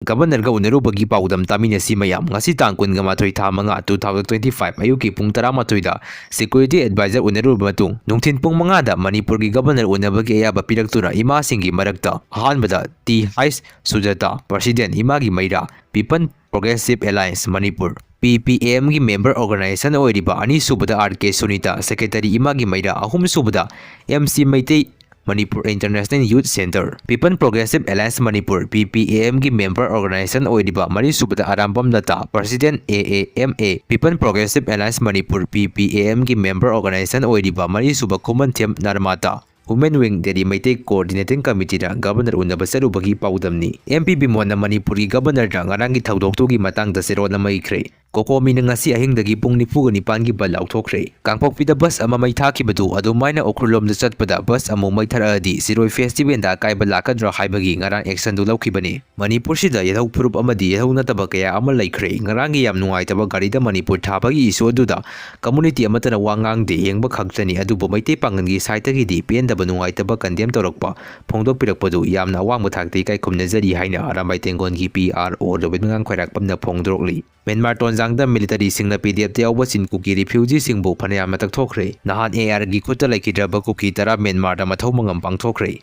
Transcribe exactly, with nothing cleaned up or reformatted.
Governorꯒ ꯎꯅꯔꯨꯕꯒꯤ ꯄꯥꯎꯗꯝ ꯇꯥꯃꯤꯟꯅꯁꯤ ꯃꯌꯥꯝ꯫ ꯉꯁꯤ ꯇꯥꯡ ꯀꯨꯟꯒ ꯃꯥꯊꯣꯏ, ꯊꯥ ꯃꯉꯥ, two thousand twenty-five, ꯑꯌꯨꯛꯀꯤ ꯄꯨꯡ ꯇꯔꯥꯃꯥꯊꯣꯏꯗ security adviser ꯎꯅꯔꯨꯔꯕ ꯃꯇꯨꯡ, ꯅꯨꯡꯊꯤꯟ ꯄꯨꯡ ꯃꯉꯥꯗ ꯃꯅꯤꯄꯨꯔꯒꯤ Governor ꯎꯅꯕꯒꯤ ꯑꯌꯥꯕ ꯄꯤꯔꯛꯇꯨꯅ ꯏꯃꯥꯁꯤꯡꯒꯤ ꯃꯔꯛꯇ ꯑꯍꯥꯟꯕꯗ ꯇꯤ ꯍꯩꯆ ꯁꯨꯖꯥꯇꯥ, President, ꯏꯃꯥꯒꯤ ꯃꯩꯔꯥ, People Progressive Alliance Manipur, P P A M ꯒꯤ member organization ꯑꯣꯏꯔꯤꯕ, ꯑꯅꯤꯁꯨꯕꯗ R K ꯁꯨꯅꯤꯇꯥ, Secretary, ꯏꯃꯥꯒꯤ ꯃꯩꯔꯥ, ꯑꯍꯨꯝꯁꯨꯕꯗ M C Meitei Manipur International Youth Centre, People Progressive Alliance Manipur, P P A M ꯒꯤ member organization ꯑꯣꯏꯔꯤꯕ, ꯃꯔꯤꯁꯨꯕꯗ Arambam Lata, President, A A M A, People Progressive Alliance Manipur, P P A M ꯒꯤ member organization ꯑꯣꯏꯔꯤꯕ, ꯃꯔꯤꯁꯨꯕ ꯈꯨꯃꯟꯊꯦꯝ ꯅꯔꯃꯥꯇꯥ, Women Wing Delhi Meitei Coordinating Committeeꯗ Governor ꯎꯅꯕ ꯆꯠꯂꯨꯕꯒꯤ ꯄꯥꯎꯗꯝꯅꯤ꯫ M P ꯕꯤꯃꯣꯟꯅ ꯃꯅꯤꯄꯨꯔꯒꯤ Governorꯗ ꯉꯔꯥꯡꯒꯤ ꯊꯧꯗꯣꯛꯇꯨꯒꯤ ꯃꯇꯥꯡꯗ ꯆꯦꯔꯣꯜ ꯑꯃ ꯏꯈ꯭ꯔꯦ꯫ COCOMIꯅ ꯉꯁꯤ ꯑꯍꯤꯡꯗꯒꯤ ꯄꯨꯡ ꯅꯤꯐꯨꯒ ꯅꯤꯄꯥꯟꯒꯤ ꯕꯟ ꯂꯥꯎꯊꯣꯛꯈ꯭ꯔꯦ꯫ ꯀꯥꯡꯄꯣꯛꯄꯤꯗ ꯕꯁ ꯑꯃ ꯃꯩ ꯊꯥꯈꯤꯕꯗꯨ ꯑꯗꯨꯃꯥꯏꯅ ꯎꯈ꯭ꯔꯨꯜꯂꯣꯝꯗ ꯆꯠꯄꯗ ꯕꯁ ꯑꯃꯨꯛ ꯃꯩ ꯊꯥꯔꯛꯑꯗꯤ ꯁꯤꯔꯣꯏ ꯐꯦꯁꯇꯤꯚꯦꯜꯗ ꯑꯀꯥꯏꯕ ꯂꯥꯛꯀꯗ꯭ꯔꯥ ꯍꯥꯏꯕꯒꯤ ꯉꯔꯥꯡ actionꯗꯨ ꯂꯧꯈꯤꯕꯅꯤ꯫ ꯃꯅꯤꯄꯨꯔꯁꯤꯗ ꯌꯦꯜꯍꯧ ꯐꯨꯔꯨꯞ ꯑꯃꯗꯤ ꯌꯦꯜꯍꯧ ꯅꯠꯇꯕ ꯀꯌꯥ ꯑꯃ ꯂꯩꯈ꯭ꯔꯦ꯫ ꯉꯔꯥꯡꯒꯤ ꯌꯥꯝ ꯅꯨꯡꯉꯥꯏꯇꯕ ꯒꯥꯔꯤꯗ ꯃꯅꯤꯄꯨꯔ ꯊꯥꯕꯒꯤ issue ꯑꯗꯨꯗ community ꯑꯃꯠꯇꯅ ꯋꯥ ꯉꯥꯡꯗꯦ, ꯌꯦꯡꯕ ꯈꯛꯇꯅꯤ꯫ ꯑꯗꯨꯕꯨ ꯃꯩꯇꯩ ꯄꯥꯡꯒꯜꯒꯤ sideꯇꯒꯤꯗꯤ ꯄꯦꯟꯗꯕ, ꯅꯨꯡꯉꯥꯏꯇꯕ condemn ꯇꯧꯔꯛꯄ ꯐꯣꯡꯗꯣꯛꯄꯤꯔꯛꯄꯗꯨ ꯌꯥꯝꯅ ꯑꯋꯥꯡꯕ ꯊꯥꯛꯇ ꯏꯀꯥꯏ ꯈꯨꯝꯅꯖꯔꯤ ꯍꯥꯏꯅ ꯑꯔꯥꯝꯕꯥꯏ ꯇꯦꯡꯒꯣꯟꯒꯤ P R O ꯔꯣꯕꯤꯟ ꯃꯉꯥꯡ ꯈ꯭ꯋꯥꯏꯔꯥꯛꯄꯝꯅ ꯐꯣꯡꯗꯣꯔꯛꯂꯤ꯫ ꯃ꯭ꯌꯥꯟꯃꯥꯔ ꯇꯣꯟꯖꯥꯡꯗ militaryꯁꯤꯡꯅ PDFꯇ ꯌꯥꯎꯕꯁꯤꯡ ꯀꯨꯀꯤ refugeeꯁꯤꯡꯕꯨ ꯐꯅꯌꯥꯝꯅ ꯇꯛꯊꯣꯛꯈ꯭ꯔꯦ꯫ ꯅꯍꯥꯟ ARꯒꯤ ꯈꯨꯠꯇ ꯂꯩꯈꯤꯗ꯭ꯔꯕ ꯀꯨꯀꯤ ꯇꯔꯥ ꯃ꯭ꯌꯥꯟꯃꯥꯔꯗ ꯃꯊꯧ ꯃꯉꯝ ꯄꯥꯡꯊꯣꯛꯈ꯭ꯔꯦ꯫